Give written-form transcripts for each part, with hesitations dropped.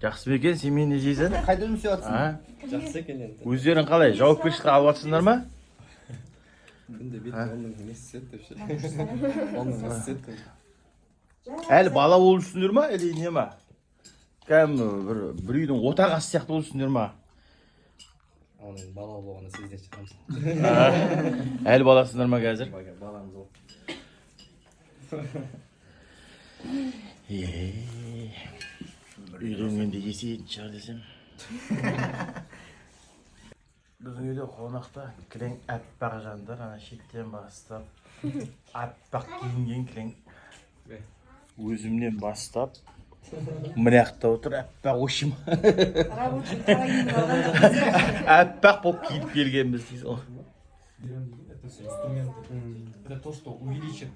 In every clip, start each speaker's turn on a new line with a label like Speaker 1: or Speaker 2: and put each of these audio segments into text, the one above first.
Speaker 1: Жақсы ма екен семейный жизнь?
Speaker 2: Қайда жұмыс істеп жатырсың?
Speaker 1: А?
Speaker 3: Жақсы екен енді.
Speaker 1: Өздерің қалай, жауапкершілік алып жатсыңдар ма?
Speaker 3: Күнде бетке 10 000 несі түседі деп ше. 10 000 несі түседі күнде.
Speaker 1: Әлі бала болып жүрсіңдер ма или не ма? Кәдімгі бір үйдің отағасы сияқты болып жүрсіңдер ма?
Speaker 3: Оны енді бала болғанда сезінетін шығармыз.
Speaker 1: Әлі баласыңдар ма қазір?
Speaker 3: Баламыз ол.
Speaker 1: Е, үйленгенде есейетін шығар десем. Біздің үйде қонақта кілең аппақ жандар, ана шеттен бастап аппақ киінген кілең. Өзімнен бастап мына жақта отыр аппақ общем.
Speaker 4: Рабочий қара киініп алған.
Speaker 1: Аппақ болып киініп келгенбіз дейсің ғой.
Speaker 5: Берем деген, это все инструменты. Это то, что увеличит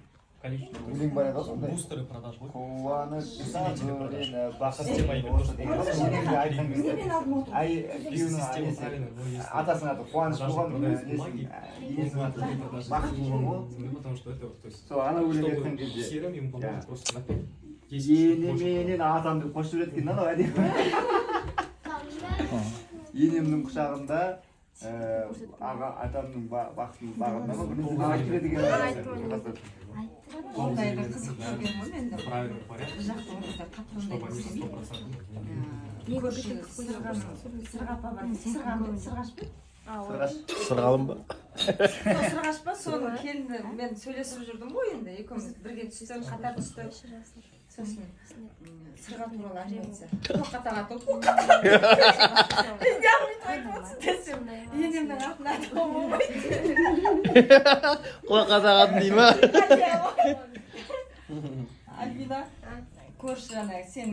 Speaker 5: количество, то есть
Speaker 2: Өлең бар еді ғой сондай.
Speaker 5: Бустеры продаж ғой.
Speaker 2: Қуаныш.
Speaker 5: Усилители продаж.
Speaker 2: Бақыт.
Speaker 5: Система именно то, что
Speaker 2: Айтқан кезде
Speaker 4: Немен алдым отыр?
Speaker 2: әй
Speaker 5: Если
Speaker 2: күйеуінің
Speaker 5: система
Speaker 2: несі,
Speaker 5: правильная, но если
Speaker 2: атасының аты Қуаныш
Speaker 5: продажник
Speaker 2: болған,
Speaker 5: продает
Speaker 2: несінің,
Speaker 5: бумаги,
Speaker 2: енесінің аты Бақыт болған ғой.
Speaker 5: Ну, потому что это, то есть,
Speaker 2: Сол ана өлең
Speaker 5: чтобы
Speaker 2: айтқан кезде
Speaker 5: CRM ему поможет просто на 5-10 штук больше.
Speaker 2: Енеменен атам деп қосып жібереді екен да анау әдемі. Енемнің құшағында, аға атамның бақытының бағында ма, бір нәрсе айтып береді екен.
Speaker 4: Ондайды қызық көрген ғой мен де.
Speaker 5: В правильном порядке,
Speaker 4: Бір жақта ондайда қатты
Speaker 5: чтобы они
Speaker 4: ондай
Speaker 5: 100%.
Speaker 4: Көрші Сырға, Сырға апа бар. Сырға, Сырғаш па?
Speaker 2: Сырғаш.
Speaker 1: Сырғалым ба?
Speaker 4: Сол Сырғаш па, соның келіні мен сөйлесіп жүрдім ғой енді, екеуміз бірге түстік, қатар түстік. Сосын Сырға туралы әңгіме айтса, тоққа тағатын, тоққа тағатын, неғып бүйтіп айтып отырсың десем, енемнің атын айтуға болмайды.
Speaker 1: Құлаққа тағатын дей ма?
Speaker 4: Альбина, көрші ана сен.